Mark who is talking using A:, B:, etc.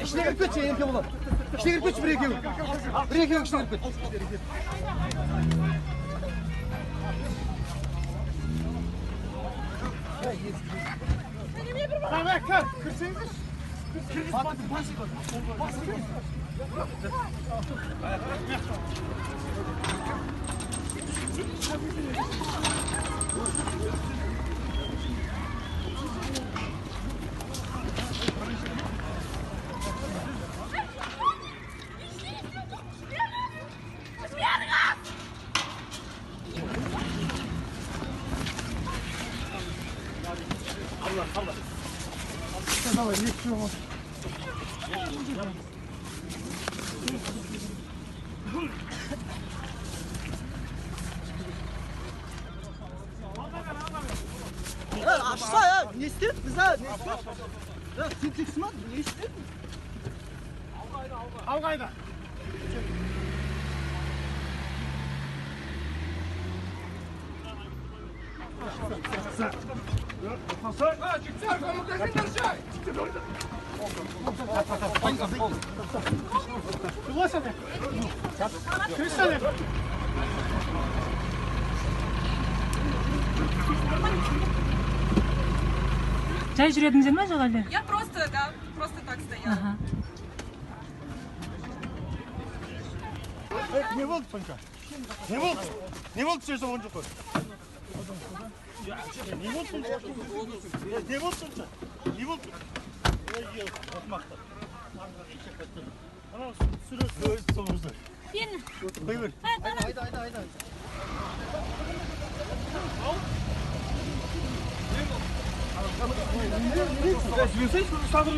A: Ішіне кіріп кетші, ерке болады. Ішіне кіріп кетші, бір екеуі. Бір екеуі ішіне кіріп кет.
B: Давай, кір, кірсеңізші. Давай, екі.
A: Ашса, я, не істеді біз, а, не істеді? Я, тентексің ба, не істеді?
B: Ал қайда?
C: Жай жүр ма, жоқ әлде?
D: Я просто, да, просто так стояла.
C: Ага.
B: Не болды сонша? Не болды? Не болды сен соған жоқ қой? Не болды сонша? Не болды сонша? Не болды? Анау сүрет өз соңызда.
C: Сен
B: Қой бер.
A: Айда, айда, айда.
B: Жіберсейші, сабыр.